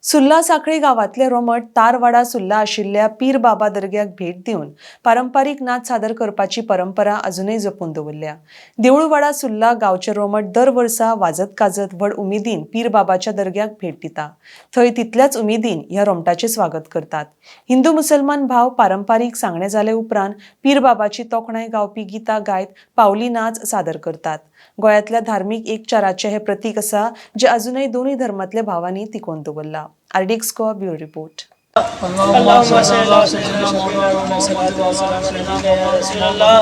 सुर्ला साखळी गांवांतले रोमट तारवाडा सुर्ला आशिल्ल्या पीर बाबा दर्ग्याक भेट दिवन पारंपारीक नाच सादर करपाची परंपरा अजुनय जपून दवरल्या. देऊळवाडा सुर्ला गांवचे रोमट दर वर्सा वाजत गाजत व्हड उमेदीन पीर बाबाच्या दर्ग्याक भेट दिता. थंय तितल्याच उमेदीन ह्या रोमटाचें स्वागत करतात. हिंदू मुसलमान भाव पारंपारीक सांगणे जाले उपरांत पीर बाबाची तोखणाय गावपी गितां गायत पावली नाच सादर करतात. गोंयांतल्या धार्मीक एकचाराचें हें प्रतीक आसा, जें अजुनय दोनूय धर्मांतल्या भावांनी तिगोवन दवरलां. RDX Goa, bureau report. اللهم صل على سيدنا محمد صلاة وسلام عليك يا رسول الله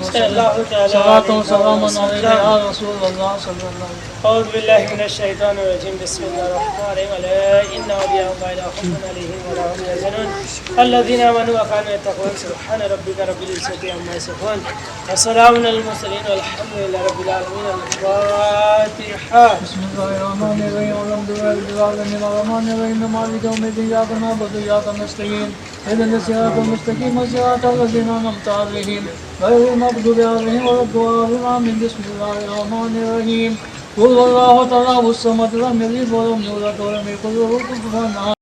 صلى الله تعالى صلاة وسلام عليك يا رسول الله صلى الله عليه وسلم. أعوذ بالله من الشيطان الرجيم. بسم الله الرحمن الرحيم. ألا إن أولياء الله لا خوف عليهم ولا هم يحزنون الذين آمنوا وكانوا يتقون. سبحان ربك رب العزة عما يصفون وسلام على المرسلين والحمد لله رب العالمين. الفاتحة. بسم الله الرحمن الرحيم. الحمد لله رب العالمين الرحمن الرحيم مالك يوم الدين إياك نعبد وإياك نستعين اهدنا الصراط المستقيم صراط الذين أنعمت عليهم غير المغضوب عليهم ولا الضالين. آمين. بسم الله الرحمن الرحيم. قل هو الله تعالى الصمد لم يلد ولم يولد ولم يكن له كفوا أحد.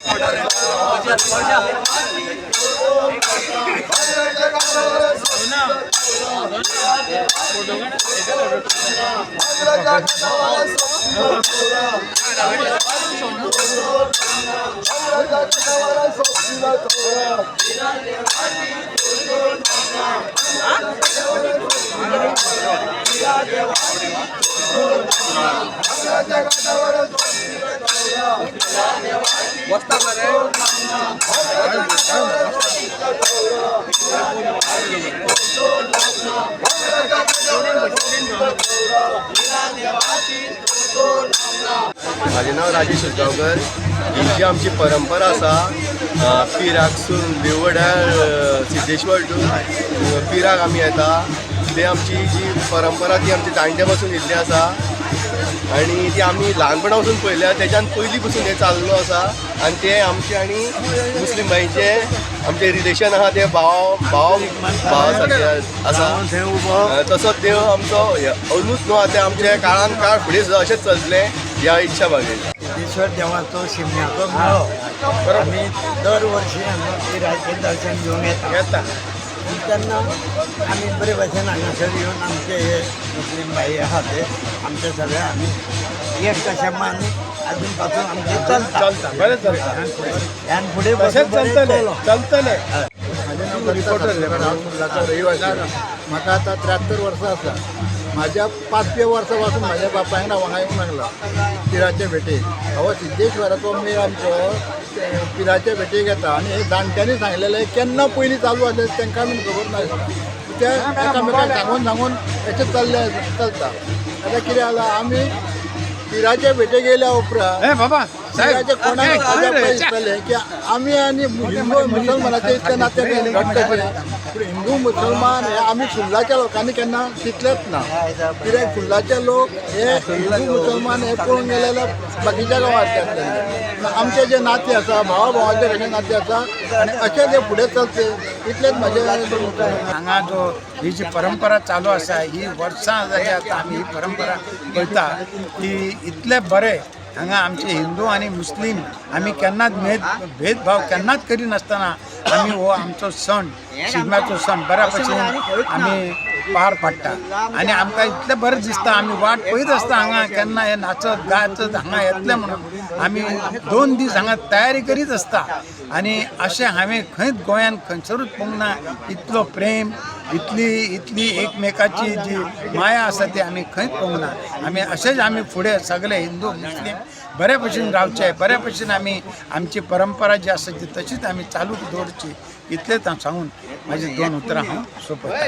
म्हाजें नांव राजेश उसगांवकर. ही जी आमची परंपरा आसा, पिराकसून देवळार सिद्धेश्वर टू पिराक आमी येता, ते आमची जी परंपरा ती आमची जाणट्या पासून येयल्ली आसा आनी ती आमी ल्हानपणा पासून पळयल्या. तेज्यान पयलीं पसून हें चाललो आसा आनी ते आमचे आनी मुस्लीम भाईचे आमचें रिलेशन आहा, ते भाव भाव भावा सारके आसा. तसोच देव आमचो अंदूच न्हू, आतां आमच्या काळान काळ फुडें सुद्दां अशेंच चलतलें ह्या इच्छा बागयता. सिद्धेश्वर देवाचो शिगम्याचो मेळो आमी दर वर्षी हांगा पिराचें दर्शन घेवंक येता. येता. आनी तेन्ना आमी बरे भशेन हांगासर येवन आमचे हे मुस्लीम भाई आहा ते आमचे सगळे आमी एक कशें मान अजून पासून आमचें चलता. चलता, बरें चलता. ह्यान फुडें तशेंच बरें चलतलें. चलो. चलतलें. म्हाजें नांव दत्ता साखरे. हांव सुर्लाचो रहिवासी. म्हाका आतां 73 वर्सां आसा. म्हाज्या पांचव्या वर्सा पासून म्हाज्या बापायन हांव हांगा येवंक लागला पिराचे भेटेक. हो सिद्धेश्वराचो मेळ आमचो पिराचे भेटेक येता आनी हे जाणट्यांनी सांगलेलें केन्ना पयलीं चालू आसलें तांकां बीन खबर नासता. ते एकामेकांक सांगून सांगून अशें चल्लें चलता. आतां कितें जालां, आमी पिराचे भेटेक येयल्या उपरांत बाबा. पिराचे कोणाक अजाप दिसतलें की आमी आनी हिंदू मुसलमानाचें इतलें नातें घट्ट कशें, पूण हिंदू मुसलमान हे आमी सुर्लाच्या लोकांनी केन्ना चिंतलेंच ना. कित्याक सुर्लाचे लोक हे हिंदू मुसलमान हे पळोवंक गेले जाल्यार बाकीच्या गांवांतले आसतले. आमचे जे नातें आसा, भावा भावाचे कशें नातें आसा आनी अशें ते फुडें चलचें इतलेंच म्हजें. हांगा जो ही जी परंपरा चालू आसा, ही वर्सां जाली आतां आमी ही परंपरा पळयता की इतले बरे हांगा आमचे हिंदू आनी मुस्लीम आमी केन्नाच भेदभाव केन्नाच करिनासतना आमी हो आमचो सण, शिगम्याचो सण बऱ्या भशेन आमी पार पाडटा आनी आमकां इतलें बरें दिसता. आमी वाट पळयत आसता हांगा केन्ना हे नाचत गाचत हांगा येतले म्हणून. आमी 2 दीस हांगा तयारी करीत आसता आनी अशें हांवें खंयच गोंयान खंयसरूच पळोवंक ना. इतलो प्रेम, इतली इतली एकमेकाची जी माया आसा ती आमी खंयच पळोवंक ना. आमी अशेंच आमी फुडें सगळे हिंदू मुस्लीम बऱ्या भशेन रावचे, बऱ्या भशेन आमी आमची परंपरा जी आसा ती तशीच आमी चालू दवरची, इतलेंच हांव सांगून म्हाजी दोन उतरां हांव सोंपयतां.